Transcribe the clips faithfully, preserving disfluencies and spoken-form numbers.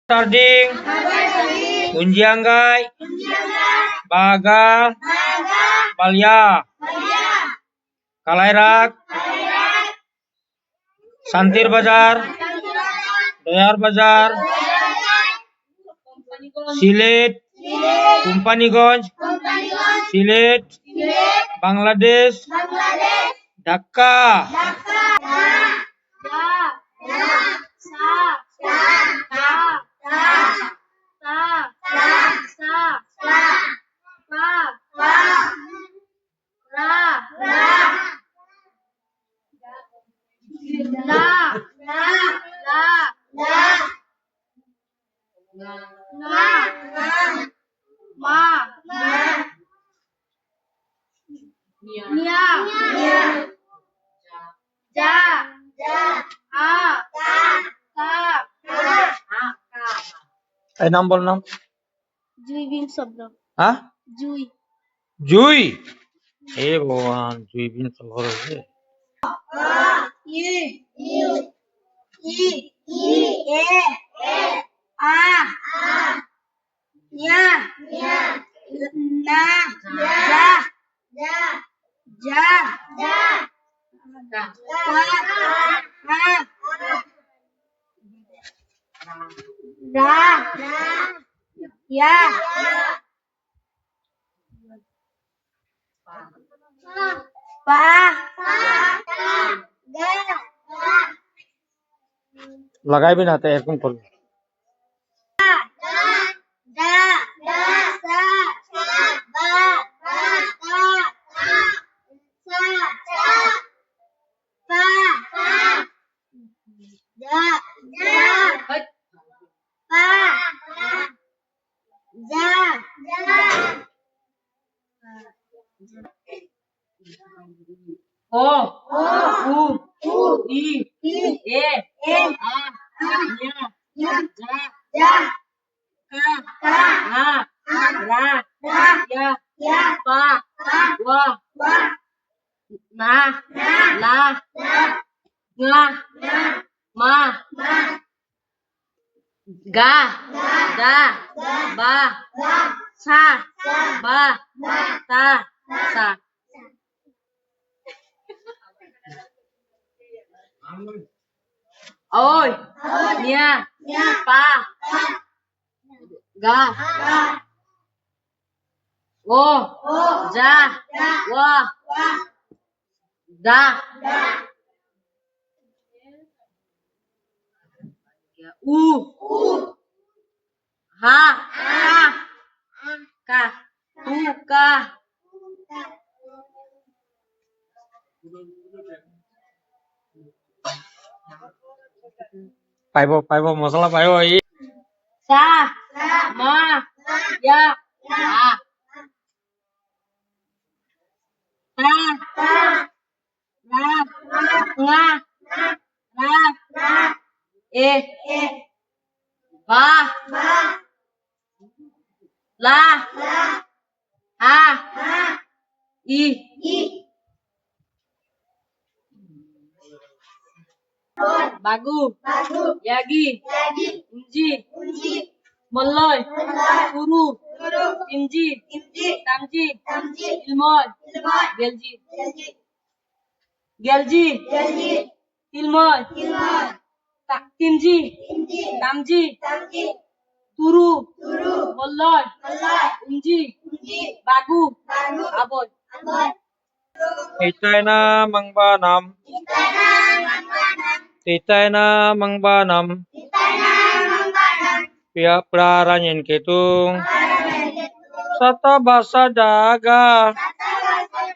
ᱥᱟᱨᱰᱤᱝ, ᱩᱧᱡᱤᱭᱟᱝᱜᱟᱭ, ᱵᱟᱜᱟ, ᱵᱟᱞᱤᱭᱟ, ᱠᱟᱞᱟᱭᱨᱟᱜᱽ, ᱥᱟᱱᱛᱤᱨ ᱵᱟᱡᱟᱨ, ᱰᱚᱭᱟᱨ ᱵᱟᱡᱟᱨ, slate, ᱠᱳᱢᱯᱟᱱᱤᱜᱚᱸᱡᱽ, slate, Bangladesh, Dhaka. ᱮ ᱱᱟᱢ ᱵᱚᱞ ᱱᱟᱢ᱾ ᱡᱩᱭ ᱵᱤᱱ ᱥᱚᱵᱫᱚ᱾ ᱦᱮᱸ? ᱡᱩᱭ᱾ ᱡᱩᱭ? ᱮ ᱵᱷᱚᱜᱚᱵᱟᱱ, ᱡᱩᱭ ᱵᱤᱱ ᱥᱚᱵᱫᱚ ᱨᱮ᱾ ᱤ, ᱤ, ᱤ, ᱤ, ᱮ, ᱮ, ᱟ, ᱟ, ᱧᱟ, ᱧᱟ, ᱱᱟ, ᱡᱟ, ᱡᱟ, ᱡᱟ, ᱡᱟ, ᱠᱟ, ᱠᱟ, ᱠᱟ, ᱨᱟ, ᱭᱟ, ᱯᱟ, ᱜᱟ᱾ ᱞᱟᱜᱟᱭ ᱵᱤᱱ ᱟᱛᱮ ᱮᱨᱚᱠᱚᱢ ᱠᱚᱨᱮ᱾ ᱫᱟ, ᱫᱟ, ᱥᱟ, ᱥᱟ, ᱵᱟ, ᱵᱟ, ᱫᱟ, ᱫᱟ, ᱥᱟ, ᱥᱟ, ᱯᱟ, ᱯᱟ, ᱡᱟ, ᱡᱟ, ᱯᱟ, ᱯᱟ, ᱡᱟ, ᱡᱟ᱾ ᱚ, ᱩ, ᱤ, ᱮ, ᱟ, ᱧᱟ, ᱡᱟ, ᱠᱟ, ᱨᱟ, ᱭᱟ, ᱯᱟ, ᱣᱟ, ᱱᱟ, ᱞᱟ, ᱜᱟ, ᱢᱟ, ᱜᱟ, ᱫᱟ, ᱵᱟ, ᱥᱟ, ᱵᱟ, ᱛᱟ, ᱥᱟ᱾ ᱳᱭ, ᱧᱟ, ᱯᱟ, ᱜᱟ, ᱳ, ᱡᱟ, ᱣᱟ, ᱫᱟ, ᱩ, ᱦᱟ, ᱠᱟ, ᱠᱟ, ᱩ, ᱠᱟ᱾ ᱯᱟᱭᱵᱚ, ᱯᱟᱭᱵᱚ, ᱢᱚᱥᱞᱟ ᱯᱟᱭᱵᱚ, ᱤ᱾ ᱥᱟ, ᱢᱟ, ᱭᱟ, ᱟ᱾ ᱛᱟ, ᱨᱟ, ᱝᱟ, ᱨᱟ, ᱮ, ᱵᱟ, ᱞᱟ, ᱦᱟ, ᱤ, ᱵᱟᱜᱩ, ᱭᱟᱜᱤ, ᱩᱢᱡᱤ, ᱢᱚᱞᱞᱚᱭ, ᱛᱩᱨᱩ, ᱛᱤᱢᱡᱤ, ᱛᱟᱢᱡᱤ, ᱤᱞᱢᱚᱭ, ᱜᱮᱞᱡᱤ, ᱜᱮᱞᱡᱤ, ᱛᱤᱞᱢᱚᱭ, ᱛᱟ-, ᱛᱤᱢᱡᱤ, ᱛᱟᱢᱡᱤ, ᱛᱩᱨᱩ, ᱢᱚᱞᱞᱚᱭ, ᱩᱢᱡᱤ, ᱵᱟᱜᱩ, ᱟᱵᱚᱭ᱾ ᱤᱛᱟᱭᱱᱟ ᱢᱟᱝᱵᱟᱱᱟᱢ᱾ ᱤᱛᱟᱭᱱᱟ ᱢᱟᱝᱵᱟᱱᱟᱢ᱾ ᱯᱤᱭᱟ ᱯᱨᱟᱨᱟᱧᱤᱱ ᱠᱮᱛᱩᱝ᱾ ᱥᱟᱛᱟ ᱵᱟᱥᱟ ᱡᱟᱜᱟ᱾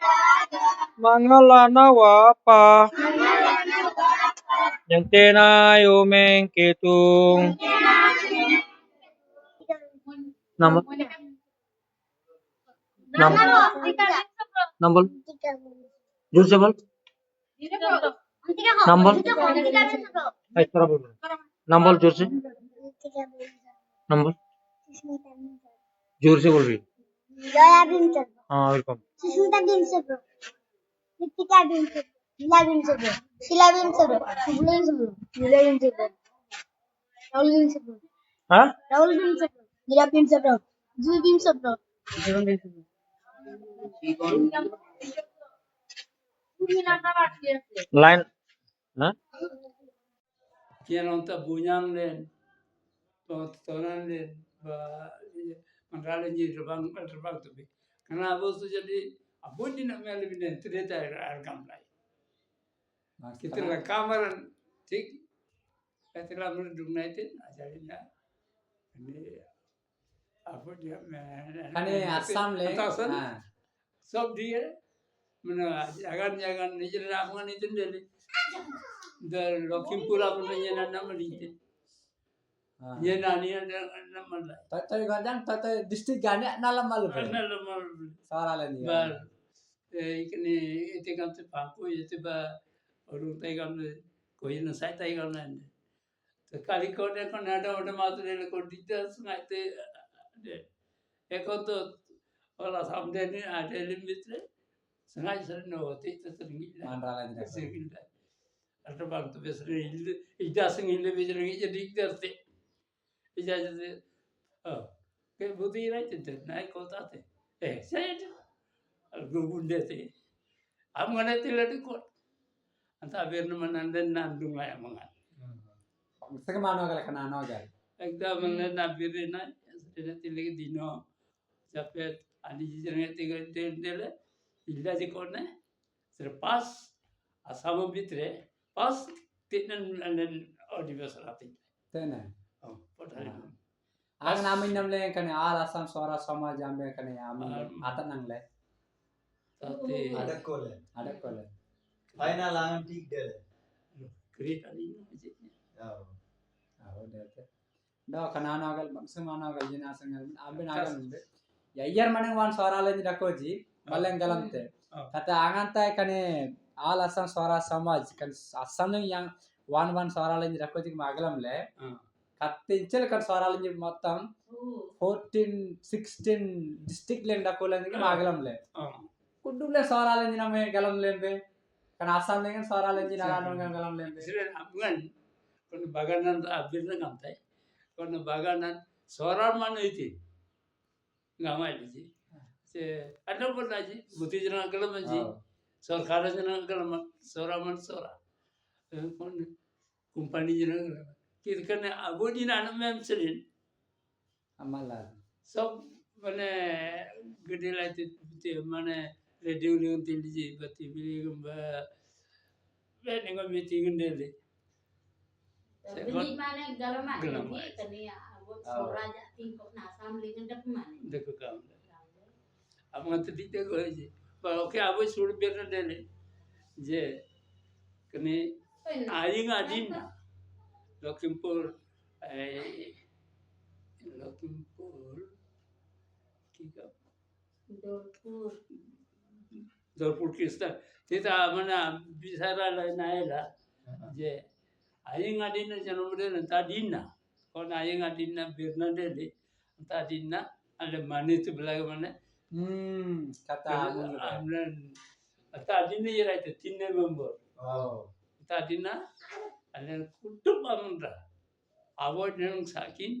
ᱢᱟᱝᱜᱟᱞᱟᱱᱟ ᱣᱟᱯᱟ᱾ ᱧᱮᱞᱛᱮᱱᱟ ᱭᱩᱢᱮᱝ ᱠᱮᱛᱩᱝ᱾ ᱱᱟᱢ-, नाम बोल। जोर से बोल। नाम बोल। ऐ, थोड़ा बोल। नाम बोल जोर से। नाम बोल। जोर से बोल रही। जया भीम शर्मा। हाँ, वेलकम। सुष्मिता भीम शर्मा। ऋतिका भीम शर्मा। लीला भीम शर्मा। शीला भीम शर्मा। शुभ्रा भीम शर्मा। नीला भीम शर्मा। राहुल भीम शर्मा। ᱦᱮᱸ? ᱰᱟᱵᱚᱞ ᱵᱤᱢ ᱥᱚᱯᱨᱚ, ᱡᱤᱨᱟ ᱵᱤᱢ ᱥᱚᱯᱨᱚ, ᱡᱩ ᱵᱤᱢ ᱥᱚᱯᱨᱚ᱾ ᱞᱟᱭᱤᱱ, ᱦᱮᱸ? ᱡᱮ ᱱᱚᱛᱮ ᱵᱩᱧᱟᱝ ᱞᱮᱱ, ᱛᱚ-, ᱛᱚᱨᱟᱝ ᱞᱮᱱ, ᱵᱟ, ᱤᱭᱟᱹ, ᱢᱟᱱᱨᱟ ᱞᱮᱱ ᱡᱮ ᱨᱟᱵᱟᱝ, ᱨᱟᱵᱟᱝ ᱛᱚᱵᱮ᱾ ᱠᱟᱱᱟ ᱟᱵᱚ ᱥᱩ ᱡᱟᱹᱱᱤ, ᱟᱵᱚ ᱡᱤᱱᱟ ᱢᱮᱞ ᱵᱤᱱ ᱛᱨᱮ ᱛᱟᱭ ᱟᱨ ᱜᱟᱢ ᱞᱟᱭ᱾ ᱵᱟᱥ ᱠᱤᱛᱤᱨ ᱠᱟᱱᱟ᱾ ᱞᱟ ᱠᱟᱢᱟᱨᱟᱱ, ᱴᱷᱤᱠ? ᱠᱤᱛᱤᱨ ᱞᱟ ᱢᱩᱨ ᱰᱩᱝᱱᱟᱭ ᱛᱮ, ᱟᱡᱟᱨᱤ ᱱᱟ᱾ ᱟᱵᱚ ᱡᱤᱱᱟ ᱢᱮᱞ, ᱠᱟᱱᱮ ᱟᱥᱟᱢ ᱞᱮ, ᱟᱥᱟᱢ? ᱦᱮᱸ᱾ ᱥᱚᱵ ᱫᱤᱭᱮ, ᱢᱟᱱᱮ, ᱡᱟᱜᱟᱱ, ᱡᱟᱜᱟᱱ, ᱱᱤᱡᱮᱨ ᱨᱟᱢ ᱜᱟᱱ ᱱᱤᱡᱮᱨ ᱰᱮᱞᱤ᱾ ᱫᱚ ᱞᱚᱠᱷᱤᱢᱯᱩᱨ ᱟᱵᱚ ᱱᱤᱡᱮᱨ ᱨᱟᱢ ᱜᱟᱱ ᱱᱤᱡᱮᱨ᱾ ᱦᱮᱸ᱾ ᱧᱮᱞ ᱱᱟ ᱱᱤᱭᱟᱹ ᱰᱮ-, ᱰᱮ-, ᱢᱟᱞᱟ᱾ ᱛᱟᱭ, ᱛᱟᱭ ᱜᱟᱡᱟᱝ, ᱛᱟᱭ, ᱛᱟᱭ district ᱜᱟᱱᱮ ᱱᱟᱞᱟ ᱢᱟᱞᱩ ᱯᱮ᱾ ᱱᱟᱞᱟ ᱢᱟᱞᱩ ᱯᱮ᱾ ᱥᱟᱨᱟ ᱞᱮ ᱱᱤᱭᱟᱹ᱾ ᱵᱟᱨ, ᱮ, ᱤᱠᱱᱤ, ᱤᱛᱮ ᱜᱟᱢ ᱛᱮ ᱯᱟᱝᱠᱩ, ᱤᱛᱮ ᱵᱟ, ᱚᱨᱩ ᱛᱟᱭ ᱜᱟᱢ ᱞᱮ, ᱠᱚᱭ ᱱᱟ ᱥᱟᱭ ᱛᱟᱭ ᱜᱟᱢ ᱞᱮ᱾ ᱛᱚ ᱠᱟᱞᱤ ᱠᱚ ᱚᱸᱰᱮ ᱠᱷᱚᱱ ᱱᱟᱰᱮ ᱚᱸᱰᱮ ᱢᱟ ᱛᱚ ᱞᱮ ᱠᱚ ᱰᱤᱡᱤᱴᱟᱞ ᱥᱚᱸᱜᱮ ᱛᱮ, ᱮ, ᱮᱠᱷᱚᱱ ᱫᱚ ᱚᱞᱟ ᱥᱟᱢᱱᱮ ᱱᱤ ᱟᱰᱮ ᱞᱤᱢᱤᱴ ᱨᱮ ᱥᱚᱸᱜᱮ ᱥᱮ ᱱᱚ ᱛᱮ ᱛᱮ ᱛᱮ ᱨᱤᱸᱜᱤᱡ ᱞᱮ᱾ ᱢᱟᱱᱨᱟ ᱞᱮ ᱡᱤᱨᱟ ᱠᱚ᱾ ᱥᱮᱸᱜᱮᱞ ᱞᱮ᱾ ᱟᱨ ᱵᱟᱝ ᱛᱚᱵᱮ ᱥᱮ ᱤᱧ ᱫᱚ, ᱤᱧ ᱫᱚ ᱥᱮᱸᱜᱮᱞ ᱞᱮ ᱵᱮᱡ ᱨᱮᱸᱜᱮᱡ ᱨᱤᱡ ᱫᱟᱨ ᱛᱮ᱾ ᱤᱡᱟ ᱡᱮ, ᱚ, ᱠᱮ ᱵᱩᱫᱤ ᱨᱟᱭ ᱛᱮ ᱛᱮ ᱱᱟᱭ ᱠᱚ ᱛᱟ ᱛᱮ᱾ ᱮ, ᱥᱮ ᱟᱨ ᱜᱩᱜᱩᱱ ᱫᱮ ᱛᱮ᱾ ᱟᱢ ᱜᱟᱱᱮ ᱛᱮ ᱞᱟᱹᱴᱩ ᱠᱚ᱾ ᱟᱱᱛᱟ ᱵᱮᱨ ᱱᱟ ᱢᱟᱱᱟᱱ ᱫᱮ ᱱᱟᱱ ᱫᱩᱝ ᱞᱟᱭ ᱟᱢᱟᱝᱟ᱾ ᱥᱮ ᱢᱟᱱᱚ ᱜᱟᱞ ᱠᱟᱱᱟ, ᱱᱚ ᱜᱟᱞ᱾ ᱮᱠᱫᱚᱢ ᱢᱟᱱᱮ ᱱᱟ ᱵᱮᱨ ᱨᱮ ᱱᱟ, ᱥᱮ ᱛᱮ ᱞᱮ ᱫᱤᱱᱚ, ᱪᱟᱯᱮ, ᱟᱹᱰᱤ ᱡᱤᱡᱮᱨ ᱛᱮ ᱜᱮ ᱛᱮ ᱞᱮ, ᱤᱞᱟ ᱡᱮ ᱠᱚ ᱱᱮ, ᱥᱮ ᱯᱟᱥ, ᱟᱥᱟᱢ ᱵᱷᱤᱛᱨᱮ, ᱯᱟᱥ, ᱛᱤᱱᱟᱹᱱ, ᱟᱹᱰᱤ ᱵᱮᱥ ᱨᱟᱛᱤ᱾ ᱛᱮᱱᱮ᱾ ᱚ, ᱯᱚᱴᱷᱟᱨᱤ᱾ ᱦᱮᱸ᱾ ᱟᱜ ᱱᱟᱢᱤ ᱱᱟᱢ ᱞᱮ ᱠᱟᱱᱮ, ᱟᱞ ᱟᱥᱟᱢ ᱥᱚᱨᱟ ᱥᱚᱢᱟᱡᱽ ᱟᱢᱵᱮ ᱠᱟᱱᱮ, ᱟᱢ ᱟᱨ ᱟᱛᱟ ᱱᱟᱝ ᱞᱮ᱾ ᱛᱟᱛᱮ᱾ ᱟᱰᱮ ᱠᱚᱞᱮ᱾ ᱟᱰᱮ ᱠᱚᱞᱮ᱾ ᱯᱷᱟᱭᱱᱟᱞ ᱟᱝ ᱴᱷᱤᱠ ᱫᱮ᱾ ᱠᱨᱤᱠ ᱟᱹᱞᱤᱧ ᱦᱚᱸ ᱪᱮᱫ? ᱚ᱾ ᱟᱦᱚ ᱫᱮ ᱛᱮ᱾ ᱫᱚ ᱠᱟᱱᱟ ᱱᱚᱣᱟ ᱜᱟᱞ ᱵᱟᱝ ᱥᱮ ᱢᱟᱱᱟ ᱜᱟᱞ ᱡᱤᱱᱟ ᱥᱮ ᱜᱟᱞ ᱟᱵᱮᱱ ᱟᱪᱪᱷᱟ᱾ ᱟᱜᱟᱢ ᱵᱮ᱾ ᱭᱟ ᱤᱭᱟᱨ ᱢᱟᱱᱮ ᱣᱟᱱ ᱥᱚᱨᱟ ᱞᱮ ᱡᱤᱨᱟ ᱠᱚ ᱡᱤ, ᱚ᱾ ᱵᱟᱞᱮ ᱜᱟᱞᱟᱢ ᱛᱮ᱾ ᱚ᱾ ᱠᱟᱛᱮ ᱟᱜᱟᱱ ᱛᱟᱭ ᱠᱟᱱᱮ ᱟᱞ ᱟᱥᱟᱢ ᱥᱚᱨᱟ ᱥᱚᱢᱟᱡᱽ ᱠᱟᱱ ᱟᱥᱟᱢ ᱞᱮ ᱭᱟᱝ ᱣᱟᱱ ᱣᱟᱱ ᱥᱚᱨᱟ ᱞᱮ ᱡᱤᱨᱟ ᱠᱚ ᱡᱤ ᱢᱟᱜᱞᱟᱢ ᱞᱮ᱾ ᱚ᱾ ᱠᱟᱛᱮ ᱪᱮᱫ ᱞᱮᱠᱟᱱ ᱥᱚᱨᱟ ᱞᱮ ᱡᱤ ᱢᱚᱛᱟᱢ ᱯᱷᱳᱨᱴᱤᱱ, ᱥᱤᱠᱥᱴᱤᱱ ᱰᱤᱥᱴᱨᱤᱠᱴ ᱞᱮ ᱰᱟᱠᱚ ᱞᱮ ᱡᱤ ᱢᱟᱜᱞᱟᱢ ᱞᱮ᱾ ᱚ᱾ ᱠᱩᱰᱩ ᱞᱮ ᱥᱚᱨᱟ ᱞᱮ ᱡᱤ ᱱᱟᱢᱮ ᱜᱟᱞᱟᱢ ᱞᱮ ᱵᱮ᱾ ᱠᱟᱱᱟ ᱟᱥᱟᱢ ᱞᱮ ᱥᱚᱨᱟ ᱞᱮ ᱡᱤ ᱱᱟᱨᱟ ᱱᱚᱝ ᱜᱟᱞᱟᱢ ᱞᱮ ᱵᱮ᱾ ᱥᱤᱨᱮ ᱟᱢᱜᱟᱱ, ᱠᱚᱱ ᱵᱟᱜᱟᱱ ᱟᱵᱤᱨ ᱱᱟ ᱠᱟᱱ ᱛᱟᱭ᱾ ᱠᱚᱱᱚ ᱵᱟᱜᱟᱱᱟᱱ ᱥᱚᱨᱟᱨ ᱢᱟᱱ ᱦᱚᱭᱛᱮ ᱜᱟᱢᱟᱭ ᱞᱤᱡᱤ ᱥᱮ ᱟᱰᱚ ᱵᱚᱱᱟ ᱡᱤ ᱵᱩᱛᱤ ᱡᱚᱱᱟ ᱜᱟᱞᱢᱟ ᱡᱤ ᱦᱚᱸ᱾ ᱥᱚᱨᱠᱟᱨ ᱡᱚᱱᱟ ᱜᱟᱞᱢᱟ ᱥᱚᱨᱟ ᱢᱟᱱ ᱥᱚᱨᱟ ᱠᱚᱱ ᱠᱚᱢᱯᱟᱱᱤ ᱡᱚᱱᱟ ᱜᱟᱞᱢᱟ ᱠᱤᱨᱠᱟᱱᱮ ᱟᱵᱚ ᱡᱤᱱᱟ ᱟᱱᱟ ᱢᱮᱢ ᱥᱮᱨᱤᱱ ᱟᱢᱟᱞᱟ ᱥᱚᱵ ᱢᱟᱱᱮ ᱜᱟᱹᱰᱤ ᱞᱟᱭ ᱛᱮ ᱢᱟᱱᱮ ᱨᱮᱰᱤᱭᱳ ᱞᱤᱭᱚᱱ ᱛᱤᱞᱤᱡᱤ ᱵᱟᱛᱤ ᱵᱤᱞᱤ ᱵᱟ ᱵᱮᱱᱤᱝ ᱢᱤᱴᱤᱝ ᱰᱮᱞᱤ ᱵᱤᱞᱤ ᱢᱟᱱᱮ ᱜᱟᱞᱢᱟ ᱜᱟᱞᱢᱟ ᱜᱟᱞᱢᱟ ᱛᱟᱱᱤᱭᱟ ᱟᱵᱚ ᱦᱳᱭ᱾ ᱥᱚᱨᱟ ᱡᱟᱹᱛᱤ ᱠᱚ ᱱᱟ ᱟᱥᱟᱢ ᱞᱤᱜ ᱰᱟᱠ ᱢᱟᱱᱮ ᱫᱮᱠᱚ ᱠᱟᱢ ᱟᱵᱚ ᱛᱮ ᱫᱤᱠ ᱛᱮ ᱜᱚᱭ ᱡᱮ ᱵᱟ ᱳᱠᱮ ᱟᱵᱚ ᱥᱩᱨ ᱵᱮᱨ ᱰᱮᱞᱤ ᱡᱮ ᱠᱟᱹᱱᱤ ᱟᱭᱤᱝ ᱟᱹᱫᱤᱱᱟ ᱞᱚᱠᱷᱤᱢᱯᱩᱨ ᱮᱭ ᱞᱚᱠᱷᱤᱢᱯᱩᱨ ᱴᱷᱤᱠ ᱫᱚᱞᱯᱩᱨ ᱫᱚᱞᱯᱩᱨ ᱠᱨᱤᱥᱴᱟᱱ ᱛᱮᱛᱟ ᱢᱟᱱᱟ ᱵᱤᱥᱟᱨᱟ ᱞᱟᱭ ᱱᱟᱭᱞᱟ ᱡᱮ ᱟᱭᱤᱝ ᱟᱹᱫᱤᱱᱟ ᱡᱚᱱᱚᱢ ᱨᱮ ᱱᱮᱛᱟ ᱫᱤᱱᱟ ᱠᱚᱱ ᱟᱭᱤᱝ ᱟᱹᱫᱤᱱᱟ ᱵᱤᱨᱱᱟ ᱰᱮᱞᱤ ᱱᱮᱛᱟ ᱫᱤᱱᱟ ᱟᱞᱮ ᱢᱟᱱᱤᱛ ᱵᱞᱟᱜ ᱢᱟᱱᱮ ᱦᱩᱸ ᱠᱟᱛᱟ ᱟᱢᱨᱮ ᱱᱮᱛᱟ ᱫᱤᱱ ᱤᱭᱟᱹ ᱨᱟᱭᱛᱮ ᱛᱤᱱ ᱱᱚᱵᱷᱮᱢᱵᱚᱨ ᱚ ᱱᱮᱛᱟ ᱫᱤᱱᱟ ᱟᱞᱮ ᱠᱩᱴᱩᱢ ᱟᱢᱨᱟ ᱟᱵᱚ ᱱᱮᱝ ᱥᱟᱠᱤᱱ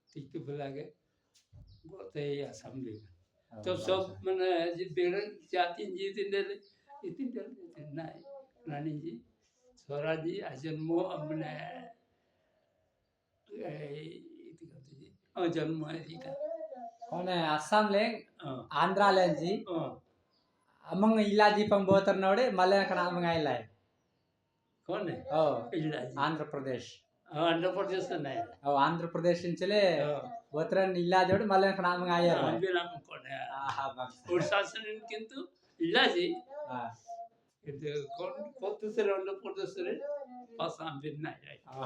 ᱛᱤᱠᱛᱩ ᱵᱮᱞᱟ ᱜᱮ ᱜᱚᱛᱮ ᱟᱥᱟᱢ ᱞᱤᱜ ᱛᱚ ᱥᱚᱵ ᱢᱟᱱᱮ ᱡᱮ ᱵᱮᱨᱮ ᱡᱟᱛᱤ ᱡᱤ ᱛᱤᱱ ᱫᱮ ᱤᱛᱤᱱ ᱫᱮ ᱱᱟᱭ ᱱᱟᱱᱤ ᱡᱤ ᱥᱚᱨᱟᱡᱤ ᱟᱡᱚᱱᱢᱚ ᱢᱟᱱᱮ ᱤᱛᱤ ᱠᱟᱛᱮ ᱡᱤ ᱚ ᱡᱚᱱᱢᱚ ᱤᱛᱤ ᱠᱟ ᱚᱱᱮ ᱟᱥᱟᱢ ᱞᱮ ᱚ ᱟᱱᱫᱨᱟ ᱞᱮ ᱡᱤ ᱚ ᱟᱢᱟᱝ ᱤᱞᱟ ᱡᱤ ᱯᱟᱝ ᱵᱚᱛᱚᱨ ᱱᱚᱲᱮ ᱢᱟᱞᱮ ᱠᱟᱱᱟ ᱟᱢᱟᱝ ᱟᱭᱞᱟᱭ ᱠᱚᱱᱮ ᱚ ᱤᱞᱟ ᱡᱤ ᱟᱱᱫᱨᱟ ᱯᱨᱚᱫᱮᱥ ᱚ ᱟᱱᱫᱨᱟ ᱯᱨᱚᱫᱮᱥ ᱱᱮ ᱚ ᱟᱱᱫᱨᱟ ᱯᱨᱚᱫᱮᱥ ᱤᱱ ᱪᱮᱞᱮ ᱚ ᱵᱚᱛᱨᱟᱱ ᱤᱞᱟ ᱡᱚᱲ ᱢᱟᱞᱮ ᱠᱟᱱᱟ ᱟᱢᱟᱝ ᱟᱭᱞᱟᱭ ᱟᱢᱵᱤᱱᱟ ᱠᱚᱱᱮ ᱟᱦᱟ ᱵᱟᱝ ᱯᱨᱚᱥᱟᱥᱚᱱ ᱠᱤᱱᱛᱩ ᱤᱞᱟ ᱡᱤ ᱦᱮᱸ ᱠᱤᱱᱛᱩ ᱠᱚᱱ ᱠᱚᱛᱩ ᱥᱮ ᱨᱚᱱ ᱯᱨᱚᱫᱮᱥ ᱨᱮ ᱯᱟᱥᱟᱢ ᱵᱤᱱ ᱱᱟᱭ ᱟᱭ ᱚ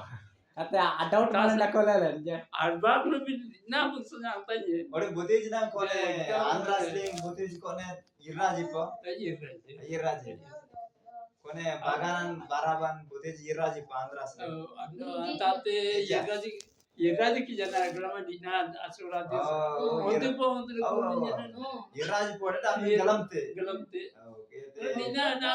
ᱟᱛᱮ ᱟᱰᱟᱣᱩᱴ ᱢᱟᱱᱮ ᱱᱟᱠᱚ ᱞᱮᱞᱮᱱ ᱡᱮ ᱟᱨ ᱵᱟᱝ ᱞᱚ ᱵᱤᱱ ᱱᱟ ᱵᱩᱥ ᱧᱟᱢ ᱛᱟᱭ ᱚᱲᱮ ᱵᱩᱫᱤᱡ ᱱᱟ ᱠᱚᱱᱮ ᱟᱱᱫᱨᱟ ᱥᱞᱤᱝ ᱵᱩᱫᱤᱡ ᱠᱚᱱᱮ ᱤᱨᱟ ᱡᱤᱯᱚ ᱤᱨᱟ ᱡᱤ ᱤᱨᱟ ᱡᱤ ᱠᱚᱱᱮ ᱵᱟᱜᱟᱱ ᱵᱟᱨᱟᱵᱟᱱ ᱵᱩᱫᱤᱡ ᱤᱨᱟ ᱡᱤᱯᱚ ᱟᱱᱫᱨᱟ ᱥᱞᱤᱝ ᱚ ᱟᱫᱚ ᱟᱱᱛᱟᱛᱮ ᱤᱨᱟ ᱡᱤ ᱤᱨᱟ ᱡᱤ ᱠᱤ ᱡᱟᱱᱟ ᱟᱜᱨᱟ ᱢᱟ ᱫᱤᱱᱟ ᱟᱥᱚᱲᱟ ᱫᱤᱥ ᱚ ᱚᱱᱛᱮ ᱯᱚ ᱚᱱᱛᱮ ᱠᱚ ᱚ ᱡᱟᱱᱟ ᱤᱨᱟ ᱡᱤᱯᱚ ᱰᱟ ᱤᱨ- ᱜᱟᱞᱟᱢ ᱛᱮ ᱜᱟᱞᱟᱢ ᱛᱮ ᱚ ᱠᱮ ᱛᱮ ᱫᱤᱱᱟ ᱱᱟ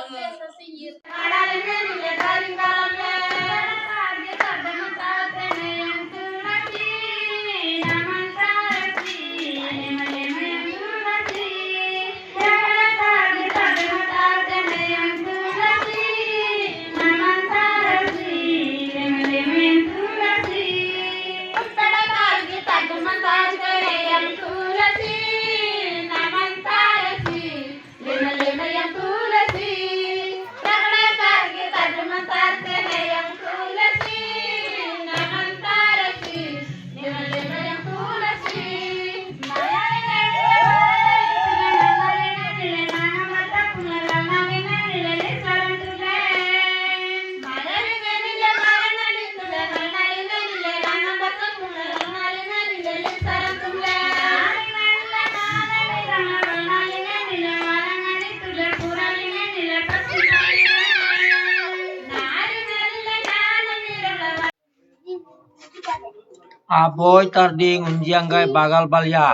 Aboi Tarding Unjianggai Bagal Balia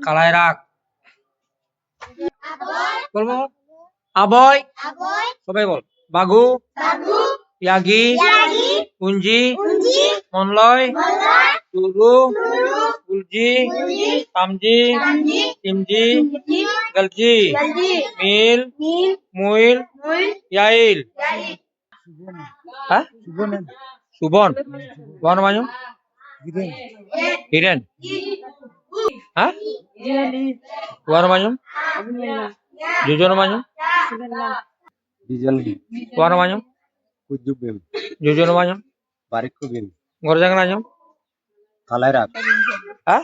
Kalairak. বলবো? Aboi. Aboi. সবাই বল. Bagu. Bagu. Yagi. Yagi. Unji. Unji. Monloi. Monloi. Turu. Turu. Ulji. Ulji. Tamji. Tamji. Timji. Timji. Galji. Galji. Mil. Mil. Muil. Muil. Yail. Yail. Hah? Subon. Wan manyum? Hiren. Hah? Wan manyum? Jojon manyum? Dijon. Wan manyum? Kujubim. Jojon manyum? Barikubim. Gorjang manyum? Kalairak. Hah?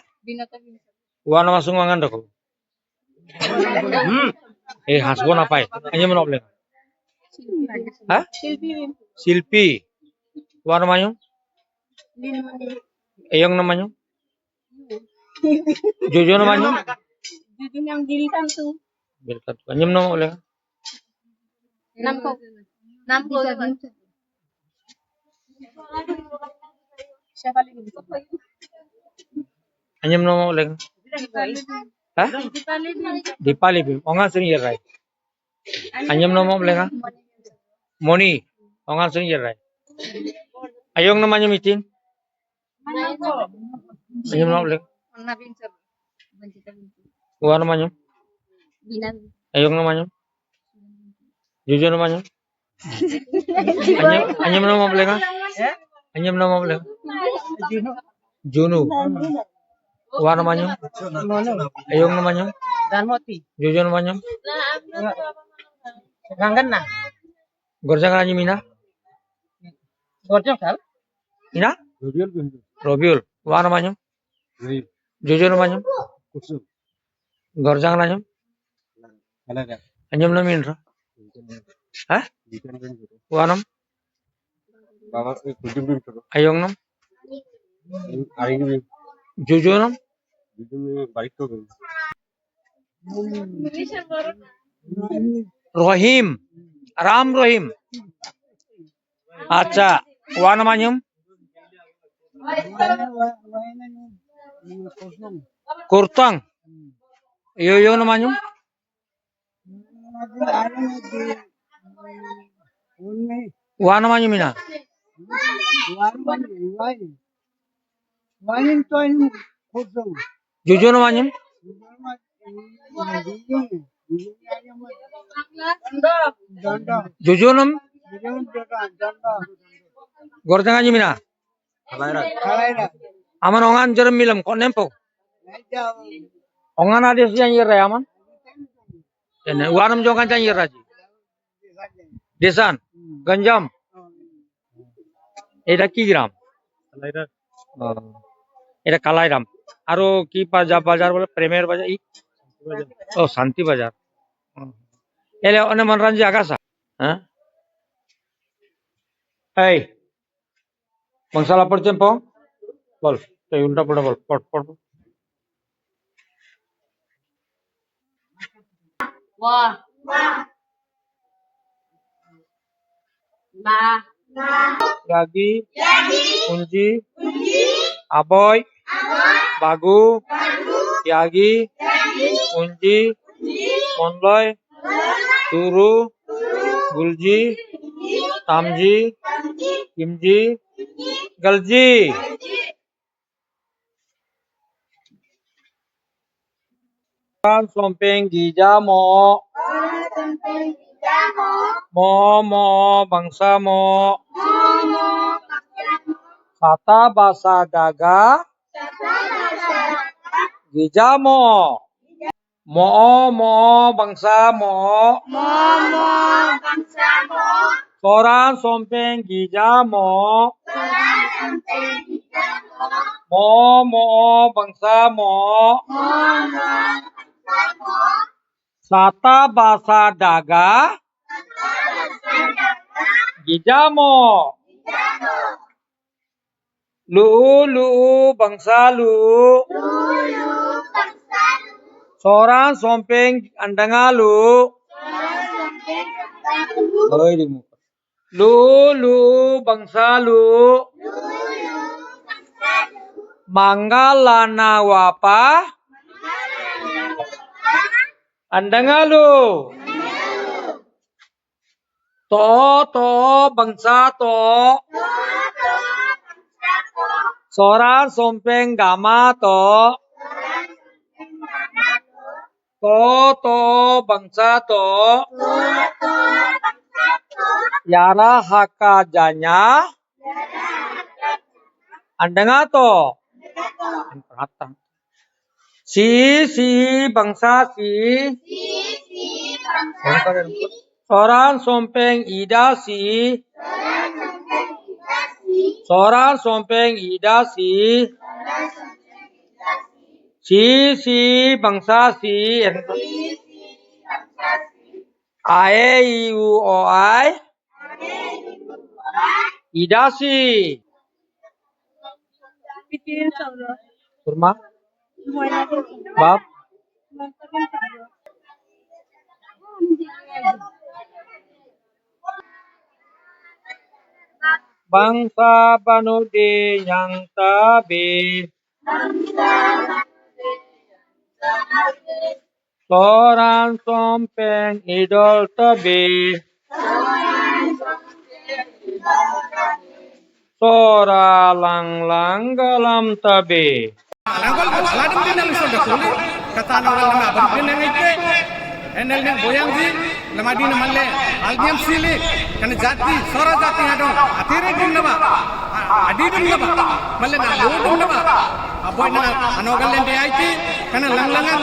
Wan masung mangan doko. Hmm. Eh, hasbo napai. Anya menop le. Hah? Silpi. Wan manyum? Eyong na manyum? Jojo na manyum? Jojo yang diri kan tu. Berkat. Anyum na le. Namko. Namko. Siapa lagi? Anyum na le. Hah? Dipali bi. Onga sing yerai. Anyum na mo lenga. Moni. Onga sing yerai. Ayong na manyum itin. Anyum na mo lenga. Wan manyum. Ayong na manyum. Jojo na manyum. Anyum, anyum na mo lenga. Anyum na mo lenga. Junu. Wan manyum. Ayong na manyum. Jojo na manyum. Gorjang na manyum ina. Gorjang sal. Ina? Robiul. Wan manyum. Jojo na manyum. Gorjang na manyum. Anyum na manyum. Hah? Wanam. Ayong nam. Jojo nam. Rohim. Ram Rohim. Acha. Wan manyum. Kurtang. Iyo, iyo, nama nyum? Wa nama nyum ina? Jojo nama nyum? Jojo nam? Gorjang nyum ina? Aman ongan jerem milam kok nempo. Ongan ade si yang ira aman. Ene, wanam jongan jang ira ji. Desan, Ganjam. Eta ki gram? Oh. Eta Kalairam. Aro ki baja-, bajar bole Premier bajar i? Oh, Santi Bajar. Oh. Ele one manranji agasa. Ha? Ei. Bangsa lapor cempo. Bol. Ei, ulta pulta bol. Pot, pot. Wa. Na. Yagi. Unji. Aboi. Bagu. Yagi. Unji. Monloi. Turu. Gulji. Tamji. Kimji. Galji. Soran sompeng gija mo. Mo, mo, bangsa mo. Sata basa daga. Gija mo. Mo, mo, bangsa mo. Mo, mo, bangsa mo. Soran sompeng gija mo. Soran sompeng gija mo. Mo, mo, bangsa mo. Mo, mo, bangsa mo. Sata basa daga. Sata basa daga. Gija mo. Gija mo. Lu'u, lu'u, bangsa lu'u. Lu'u, lu'u, bangsa lu'u. Soran sompeng andanga lu'u. Soran sompeng andanga lu'u. Hoi, di muka. Lu'u, lu'u, bangsa lu'u. Lu'u, lu'u, bangsa Manggalana wapa. Andangalu. To, to, bangsa to. Soran sompeng gama to. To, to, bangsa to. Yara haka janya. Andanga to. Si, si, bangsa si. Soran sompeng ida si. Soran sompeng ida si. Si, si, bangsa si. A, e, i, u, o, ai. Ida si. Kurma. Bab. Bangsa banude yang tabe. Soran sompeng idol tabe. Sora lang lang galam tabe. Alangkol aladam din alusol dakuli. Kata na orang nama abang din yang ite. Enel yang boyang di nama din nama le. Alnyam sili. Kana jati, sora jati adong. Atire din nama. Adi din nama. Malle na lo din nama. Aboy na anogal lende aiti. Kana lang langan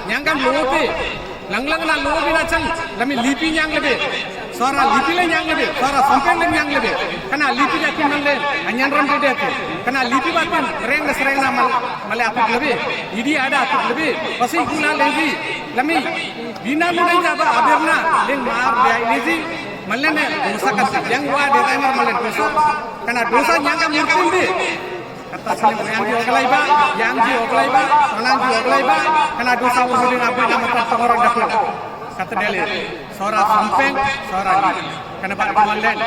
nyangkan lo te. Lang lang na lo din acan. Lami lipi nyang lebe. Sora lipi le nyang lebe, sora sompeng le nyang lebe. Kana lipi jakin man le, anyan ram dede ake. Kana lipi batin, reng na sereng na mal, male apit lebe. Idi ada apit lebe. Pasi guna legi, lami. Bina nudai jaba abirna, leng mar dai legi. Malene, dosa kata, yang wa de mar malen dosa. Kana dosa nyangka murtin de. Kata sini yang ji oglai ba, yang ji oglai ba, tanang ji oglai ba, kana dosa urudin abin nama tanto orang dapur. Kata dele, sora sompeng, sora ni. Kana ba tuan len.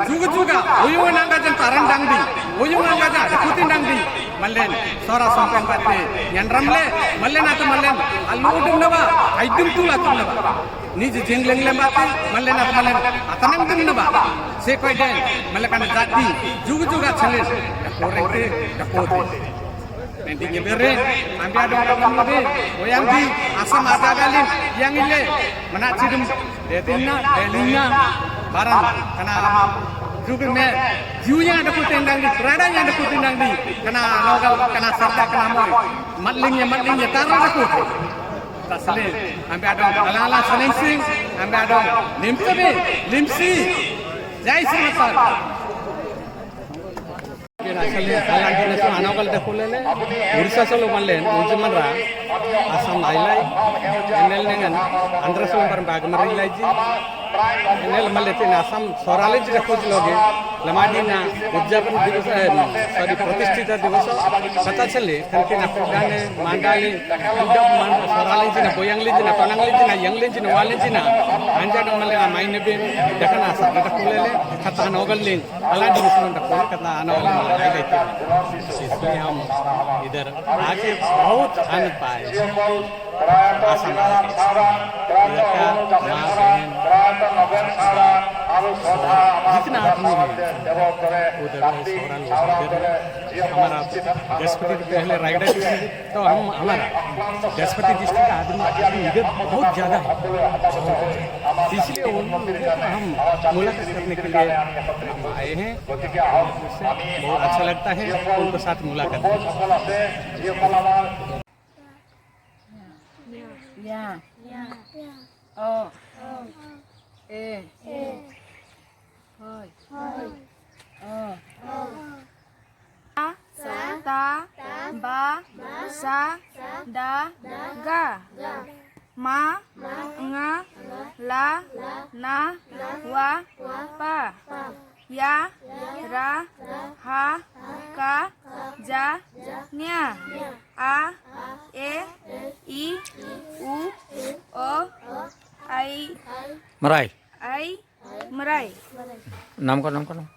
Juga juga, uyung nangga jan tarang dangdi, uyung nangga jan kutin dangdi. ಮಲ್ಲೆನ್ ಸೋರ ಸಂಪೆನ್ ಬತ್ತೆ ಎನ್ರಮ್ಲೆ ಮಲ್ಲೆನಾತ ಮಲ್ಲೆನ್ ಅಲ್ಲೋಡು ನಬ ಐದಿಂ ತೂಲ ತುನಬ ನಿಜ ಜಿಂಗ್ಲೆಂಗ್ಲೆ ಬತ್ತೆ ಮಲ್ಲೆನಾತ ಮಲ್ಲೆನ್ ಅತನೆಂ ತುನಬ ಸೇಕೊಯ್ಡೆ ಮಲ್ಲೆಕನ ಜಾತಿ ಜುಗು ಜುಗ Chale ಕೋರೆಂತೆ ಕೋತೆ. Nanti nyebere, ambi adong adong mode, goyang di, asam ada galin, yang ile, mana cidem, detinna, delinna, barang, kena juga me, jiunya ada ku tendang di, peradanya ada ku tendang di, kena nogal, kena sarda, kena moy, matlingnya, matlingnya, tara ada ku. Tasle, ambi adong, ala ala salensing, ambi adong, limsi, limsi, jai samatar. Asal, asal anjing nasu anokal de kulele, Orissa solo manlen, unju manra, Assam ailai, enel nengan, Andhra solo bar bag mari laiji, enel maletin Assam sorale jira kuj loge, lamadi na udjapon divas, eh, sorry, pratisthita divas, pata chale, thanke na kudane, mandale, udap man, sorale jina, boyang le jina, tonang le jina, yang le jina, wale jina, anja dong male na maine be, dakana sa, kata kulele, kata nogal le. हालांकि मुसलमान का कोई करना आने वाले में लड़ाई रहती है, इसलिए हम इधर आके बहुत आनंद पाए। आसान आके इधर का माँ बहन, जितना आदमी है, उधर है, सोहरा लोग, इधर है। हमारा बृहस्पति तो पहले रायगढ़ डिस्ट्रिक्ट, तो हम, हमारा बृहस्पति डिस्ट्रिक्ट का आदमी, आदमी इधर बहुत ज़्यादा है, इसलिए उन लोगों को हम मुलाकात करने के लिए हम आए हैं। उससे बहुत अच्छा लगता है उनके साथ मुलाकात करके। या। ओ। ए। होय। ओ। ता, बा, सा, दा, गा। मा, ङा, ला, ना, वा, पा। या, रा, हा, का, जा, न्या। आ, ए, ई, उ, ओ, आई। मराई। आई, मराई। नाम का, नाम का, नाम?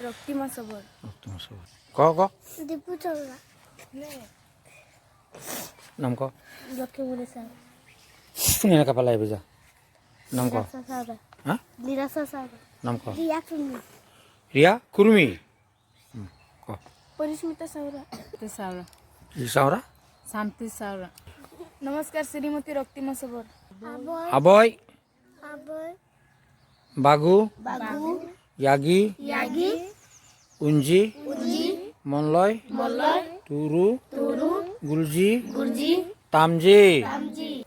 ᱨᱚᱠᱛᱤᱢᱟ ᱥᱚᱵᱚᱨ᱾ ᱨᱚᱠᱛᱤᱢᱟ ᱥᱚᱵᱚᱨ᱾ ᱠᱚ, ᱠᱚ? ᱫᱤᱯᱩ ᱪᱚᱞᱟ᱾ ᱱᱟᱢ ᱠᱚ? ᱞᱚᱠᱠᱷᱤᱢᱩᱱᱤ ᱥᱟᱶ᱾ ᱥᱩᱱᱤ ᱱᱟᱠᱟ ᱯᱟᱞᱟᱭ ᱵᱮᱡᱟ᱾ ᱱᱟᱢ ᱠᱚ? ᱞᱤᱞᱟᱥᱟ ᱥᱟᱶᱨᱟ᱾ ᱦᱮᱸ? ᱞᱤᱞᱟᱥᱟ ᱥᱟᱶᱨᱟ᱾ ᱱᱟᱢ ᱠᱚ? ᱨᱤᱭᱟ ᱠᱩᱨᱢᱤ᱾ ᱨᱤᱭᱟ ᱠᱩᱨᱢᱤ᱾ ᱦᱩᱸ, ᱠᱚ? ᱯᱚᱨᱤᱥᱢᱤᱛᱟ ᱥᱟᱶᱨᱟ᱾ ᱛᱮ ᱥᱟᱶᱨᱟ᱾ ᱤ ᱥᱟᱶᱨᱟ? ᱥᱟᱱᱛᱤ ᱥᱟᱶᱨᱟ᱾ ᱱᱚᱢᱚᱥᱠᱟᱨ, ᱥᱨᱤᱢᱚᱛᱤ ᱨᱚᱠᱛᱤᱢᱟ ᱥᱚᱵᱚᱨ᱾ ᱟᱵᱚᱭ᱾ ᱟᱵᱚᱭ᱾ ᱟᱵᱚᱭ᱾ ᱵᱟᱜᱩ᱾ ᱵᱟᱜᱩ᱾ ᱭᱟᱜᱤ᱾ ᱭᱟᱜᱤ᱾ ᱩᱧᱡᱤ᱾ ᱩᱧᱡᱤ᱾ ᱢᱚᱱᱞᱚᱭ᱾ ᱢᱚᱱᱞᱚᱭ᱾ ᱛᱩᱨᱩ᱾ ᱛᱩᱨᱩ᱾ ᱜᱩᱞᱡᱤ᱾ ᱜᱩᱞᱡᱤ᱾ ᱛᱟᱢᱡᱤ᱾ ᱛᱟᱢᱡᱤ᱾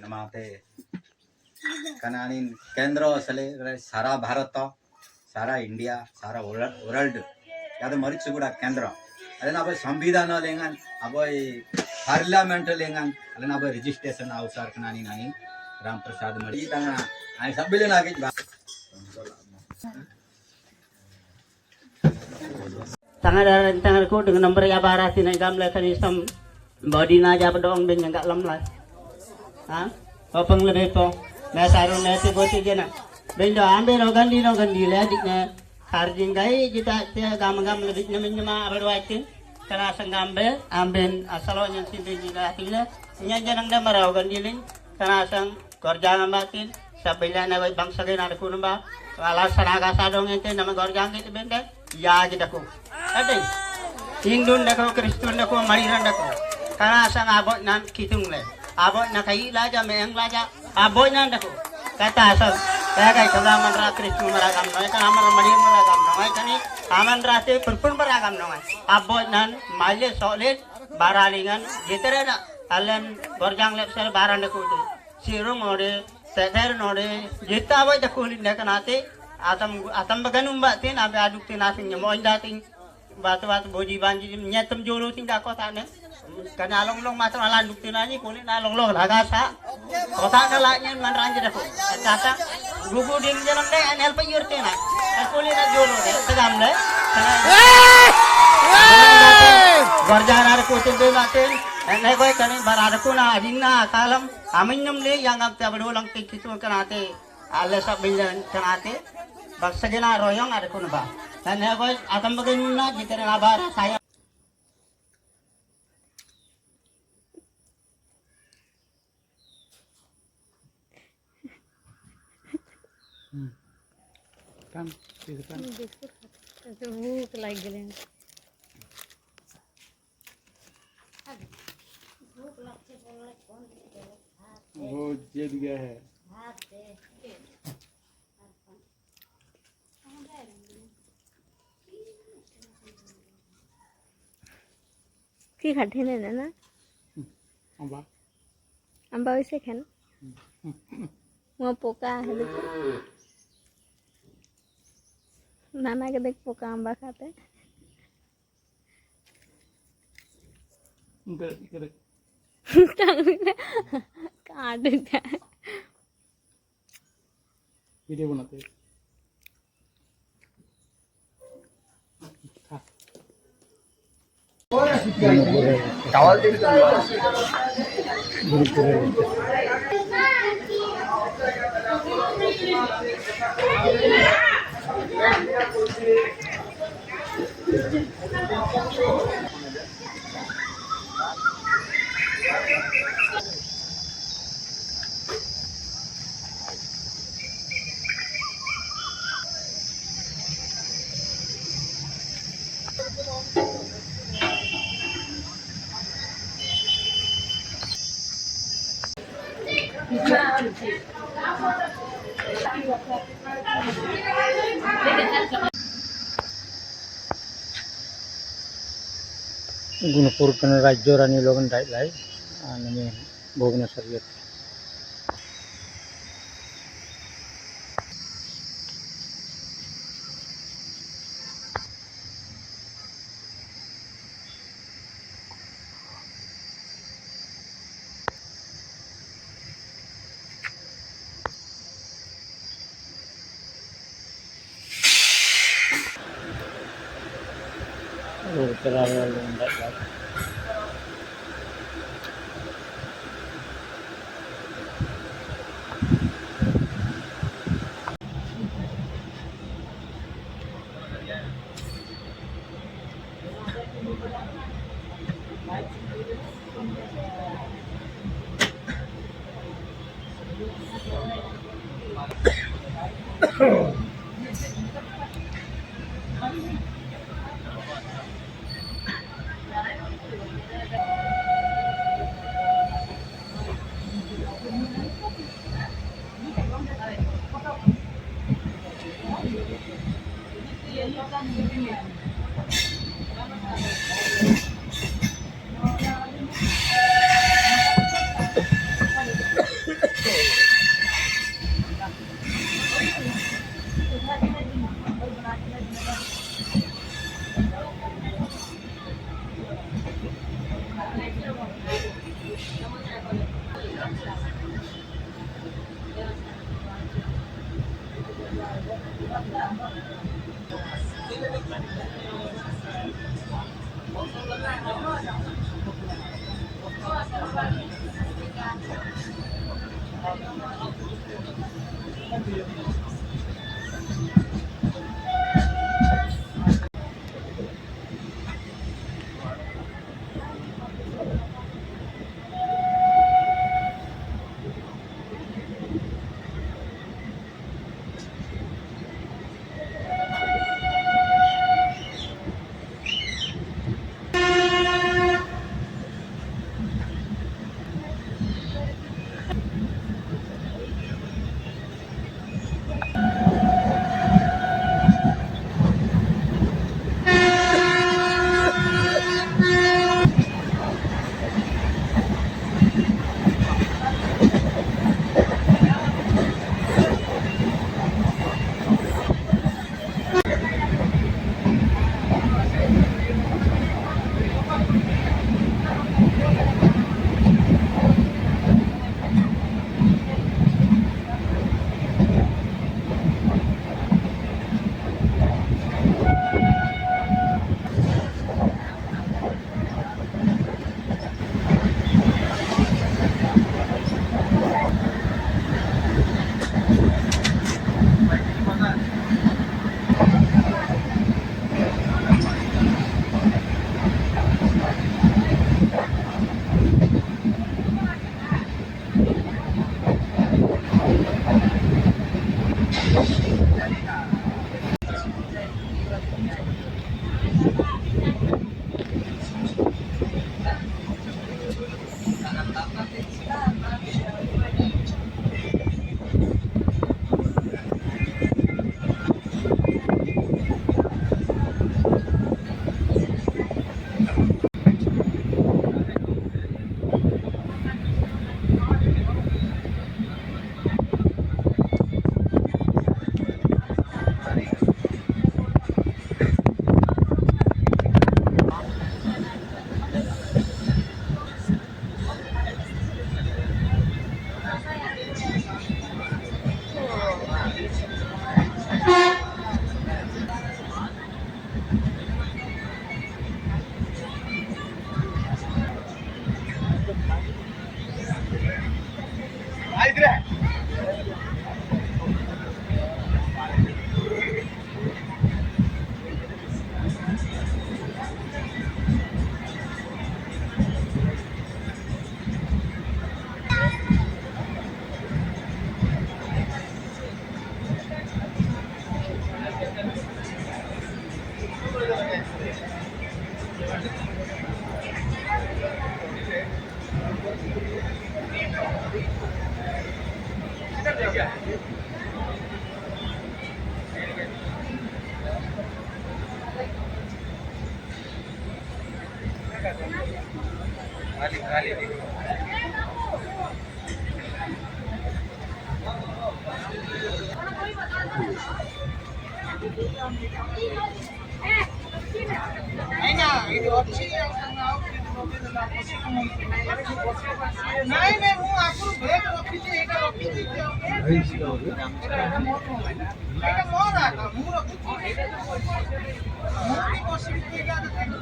ᱱᱚᱣᱟᱛᱮ ᱠᱟᱱᱟ ᱱᱤᱱ ᱠᱮᱱᱫᱨᱚ ᱥᱮᱞᱮᱫ ᱨᱮ ᱥᱟᱨᱟ ᱵᱷᱟᱨᱚᱛ ᱛᱚ, ᱥᱟᱨᱟ ᱤᱱᱰᱤᱭᱟ, ᱥᱟᱨᱟ ᱣᱚᱨᱞᱰ, ᱡᱟᱦᱟᱸ ᱫᱚ ᱢᱟᱹᱨᱤᱪ ᱥᱩᱜᱩᱲᱟ ᱠᱮᱱᱫᱨᱚ᱾ ᱟᱞᱮ ᱟᱵᱚ ᱥᱚᱝᱵᱤᱫᱷᱟᱱ ᱞᱮᱝᱟᱱ, ᱟᱵᱚ ᱯᱟᱨᱞᱟᱢᱮᱱᱴ ᱞᱮᱝᱟᱱ, ᱟᱞᱮ ᱟᱵᱚ ᱨᱮᱡᱤᱥᱴᱨᱮᱥᱚᱱ ᱟᱣᱥᱟᱨ ᱠᱟᱱᱟ ᱱᱤᱱ ᱟᱹᱱᱤ ᱨᱟᱢ ᱯᱨᱚᱥᱟᱫᱽ ᱢᱟᱹᱨᱤ ᱛᱟᱝᱟ, ᱟᱭ ᱥᱟᱵ ᱵᱤᱞᱮ ᱞᱟᱹᱜᱤᱫ ᱵᱟ᱾ ᱛᱟᱝᱟ ᱨᱮ ᱛᱟᱝᱟ ᱨᱮ ᱠᱚ ᱰᱤᱝ ᱱᱚᱢᱵᱚᱨ ᱭᱟ ᱵᱟᱨᱟ ᱛᱤᱱᱟᱹᱜ ᱜᱟᱢ ᱞᱮ ᱠᱷᱟᱱ ᱤᱥᱟᱢ ᱵᱚᱰᱤ ᱱᱟ ᱡᱟᱵ ᱰᱚᱝ ᱵᱤᱧ ᱜᱟᱜ ᱞᱟᱢ ᱞᱟᱭ᱾ ᱦᱮᱸ? ᱦᱚᱯᱚᱝ ᱞᱮ ᱵᱮᱯᱚ᱾ ᱢᱮ ᱥᱟᱨᱩ ᱢᱮ ᱛᱤ ᱵᱚᱛᱤ ᱡᱮᱱᱟ᱾ ᱵᱤᱧ ᱫᱚ ᱟᱢᱵᱮ ᱨᱚ ᱜᱟᱱᱰᱤ ᱨᱚ ᱜᱟᱱᱰᱤ ᱞᱮ ᱫᱤᱠ ᱱᱮ᱾ ᱥᱟᱨᱡᱤᱝ ᱜᱟᱭ ᱡᱤᱛᱟ ᱛᱮ ᱜᱟᱢ ᱜᱟᱢ ᱞᱮ ᱫᱤᱠ ᱱᱮ ᱢᱤᱧ ᱢᱟ ᱟᱵᱟᱨ ᱣᱟᱭ ᱛᱤᱱ᱾ ᱠᱟᱱᱟ ᱥᱟᱝᱜᱟᱢ ᱵᱮ ᱟᱢᱵᱮᱱ ᱟᱥᱟᱞᱚ ᱧᱮᱞ ᱥᱤ ᱫᱤ ᱡᱤᱞᱟ ᱛᱤᱧ ᱞᱮ᱾ ᱤᱧᱟᱹᱜ ᱡᱮᱱᱟᱝ ᱫᱮ ᱢᱟᱨᱟᱣ ᱜᱟᱱᱰᱤ ᱞᱤᱧ᱾ ᱠᱟᱱᱟ ᱥᱟᱝ ᱜᱚᱨᱡᱟᱝ ᱟᱢᱵᱟ ᱛᱤᱱ, ᱥᱟᱵᱤᱞᱟ ᱱᱟ ᱜᱚᱡ ᱵᱟᱝ ᱥᱟᱜᱮ ᱱᱟ ᱨᱮ ᱠᱩᱱᱩᱢᱵᱟ, ᱣᱟᱞᱟ ᱥᱟᱱᱟ ᱜᱟᱥᱟ ᱰᱚᱝ ᱮᱱᱛᱮ ᱱᱟᱢ ᱜᱚᱨᱡᱟᱝ ᱜᱮ ᱛᱤᱵᱮᱱ ᱫᱮ, ᱭᱟ ᱜᱮ ᱫᱟᱠᱚ᱾ ᱟᱹᱰᱤ᱾ ᱦᱤᱱᱫᱩᱱ ᱫᱟᱠᱚ, ᱠᱨᱤᱥᱛᱩᱱ ᱫᱟᱠᱚ, ᱢᱟᱲᱤᱨᱟᱱ ᱫᱟᱠᱚ᱾ ᱠᱟᱱᱟ ᱥᱟᱝ ᱟᱵᱚᱡ ᱱᱟᱱ ᱠᱤᱛᱩᱝ ᱞᱮ᱾ ᱟᱵᱚᱡ ᱱᱟ ᱠᱟᱭᱤ ᱞᱟᱡᱟ, ᱢᱮ ᱮᱝ ᱞᱟᱡᱟ, ᱟᱵᱚᱡ ᱱᱟᱱ ᱫᱟᱠᱚ᱾ ᱠᱟᱛᱟ ᱥᱟᱝ, ᱯᱮ ᱜᱟᱭ ᱠᱷᱚᱫᱟ ᱢᱟᱱᱨᱟ ᱠᱨᱤᱥᱛᱩ ᱢᱟᱨᱟ ᱜᱟᱢ ᱱᱚᱭ ᱠᱟᱱᱟ, ᱟᱢᱨᱟ ᱢᱟᱲᱤᱨ ᱢᱟᱨᱟ ᱜᱟᱢ ᱱᱚᱭ ᱠᱟᱱᱤ, ᱟᱢᱟᱱ ᱨᱟᱥᱮ ᱯᱩᱨᱯᱩᱱ ᱢᱟᱨᱟ ᱜᱟᱢ ᱱᱚᱭ᱾ ᱟᱵᱚᱡ ᱱᱟᱱ, ᱢᱟᱞᱮ ᱥᱚᱞᱮ, ᱵᱟᱨᱟ ᱞᱤᱝᱟᱱ, ᱡᱮᱛᱮᱨᱮ ᱱᱟ, ᱟᱞᱮᱱ ᱜᱚᱨᱡᱟᱝ ᱞᱮᱯᱥᱮᱨ ᱵᱟᱨᱟ ᱱᱟᱠᱩ ᱛᱮ᱾ ᱥᱤᱨᱩ ᱢᱚᱬᱮ, ᱥᱮᱴᱮᱨ ᱱᱚᱰᱮ, ᱡᱮᱛᱟ ᱵᱟᱭ ᱫᱟᱠᱩ ᱞᱤᱧ ᱫᱮ ᱠᱟᱱᱟ ᱛᱮ, ᱟᱛᱟᱢ, ᱟᱛᱟᱢ ᱵᱟᱜᱟᱱ ᱩᱢ ᱵᱟᱜ ᱛᱮ, ᱟᱵᱮ ᱟᱰᱩᱠ ᱛᱮ ᱱᱟᱥᱤᱝ ᱧᱟᱢᱚᱜ ᱤᱧ ᱫᱟ ᱛᱤᱧ, ᱵᱟᱛ ᱵᱟᱛ ᱵᱳᱡᱤ ᱵᱟᱝ ᱡᱤ ᱧᱮᱛᱩᱢ ᱡᱳᱨᱳ ᱛᱤᱧ ᱫᱟ ᱠᱚ ᱛᱟᱱᱮ᱾ ᱠᱟᱱᱟ ᱞᱚᱝ ᱞᱚᱝ ᱢᱟᱛᱨᱟ ᱞᱟ ᱰᱩᱠ ᱛᱮ ᱱᱟ ᱡᱤ ᱠᱚᱞᱤ ᱱᱟ ᱞᱚᱝ ᱞᱚᱝ ᱞᱟᱜᱟ ᱥᱟ᱾ ᱠᱚᱛᱟ ᱱᱟ ᱞᱟ ᱧᱮᱞ ᱢᱟᱱ ᱨᱟᱱ ᱡᱮ ᱫᱟᱠᱚ᱾ ᱟᱪᱪᱷᱟ, ᱟᱪᱪᱷᱟ᱾ ᱜᱩᱜᱩ ᱰᱤᱝ ᱡᱮ ᱱᱚᱰᱮ ᱮᱱ ᱦᱮᱞᱯ ᱭᱩᱨ ᱛᱮ ᱱᱟ᱾ ᱠᱚᱞᱤ ᱱᱟ ᱡᱳᱨᱳ ᱨᱮ, ᱛᱟᱜᱟᱢ ᱞᱮ᱾ ᱜᱚᱨᱡᱟ ᱨᱟᱨ ᱠᱚ ᱛᱤᱧ ᱫᱮ ᱢᱟᱛᱮ᱾ ᱮᱱᱮ ᱜᱚᱭ ᱠᱟᱹᱱᱤ ᱵᱟᱨᱟᱨ ᱠᱚ ᱱᱟ ᱟᱹᱫᱤᱱ ᱱᱟ ᱟᱠᱟᱞᱟᱢ᱾ ᱟᱢᱤᱧ ᱱᱚᱢ ᱞᱟᱹᱭ ᱭᱟᱝ ᱟᱢ ᱛᱮ ᱟᱵᱲᱩ ᱞᱟᱝ ᱛᱮ ᱠᱤᱥᱩ ᱠᱟᱱᱟ ᱛᱮ᱾ ᱟᱞᱮ ᱥᱟᱵ ᱵᱤᱧ ᱞᱮᱱ ᱠᱟᱱᱟ ᱛᱮ᱾ ᱵᱟᱠᱥᱟ ᱜᱮ ᱱᱟ ᱨᱚᱭᱚᱝ ᱟᱨ ᱠᱚ ᱱᱟ ᱵᱟ᱾ ᱮᱱᱮ ᱜᱚᱭ ᱟᱛᱚᱢ ᱵᱟᱜᱮ ᱱᱩᱱᱟ ᱡᱤᱛᱨᱮ ᱱᱟ ᱵᱟ ᱨᱟ ᱥᱟᱭᱟ᱾ बिस्कुट खाते। भूख लग गई। वो जेद गया है। কি খাঠি নে না? আম্বা। আম্বা হৈছে খান। মই পকা আহিলো। নানাকে দেখ পকা আম্বা খাতে। ইকে দেখ, ইকে দেখ। কাট যায়। ভিডিও বানাতে। ᱜᱩᱱᱯᱩᱨ ᱠᱟᱱᱟ ᱨᱟᱡᱽᱡᱚ ᱨᱟᱱᱤ ᱞᱚᱜᱚᱱ ᱫᱟᱡ ᱞᱟᱭ, ᱟᱨ ᱱᱤᱭᱟᱹ ᱵᱷᱩᱵᱽᱱᱮᱥᱚᱨ ᱜᱮ᱾ ᱨᱩᱣᱟᱹᱲ ᱪᱟᱞᱟᱣ ᱞᱮᱱᱟ ᱞᱩᱝᱰᱟᱜ ᱜᱟᱲ᱾ ନାଇଁ, ନା, ଏଇଠି ଅଛି, ଆଉ ତମେ ଆଉ କିଏ ରଖିଦେଲା, ପଶିବନି। ନାଇଁ, ନାଇଁ, ମୁଁ ଆଗରୁ ବ୍ରେକ୍ ରଖିଛି, ଏଇଟା ରଖିଛି। ଏଇଟା, ଏଇଟା ମୋର, ଏଇଟା ମୋର ଆକା, ମୁଁ ରଖିଛି। ମୁଁ ବି ପଶିବି, ଏଇଟା, ଏଇଟା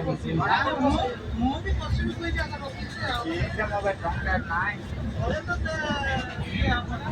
ରଖିଛି। ମୁଁ, ମୁଁ ବି ପଶିବି, ଏଇଟା ରଖିଛି ଆଉ। ଏଇଟା ମୋ ପାଇଁ ଟଙ୍କା ନାହିଁ। ଘରେ ତ ଦେ-, ଇଏ ହବ ନା।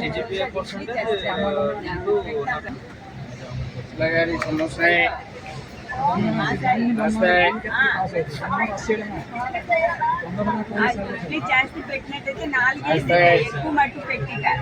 CGPA percentage. समस्या है। आज इतने चाय से पेट में देते, नाल ये देते, एक को मटू पेट की का।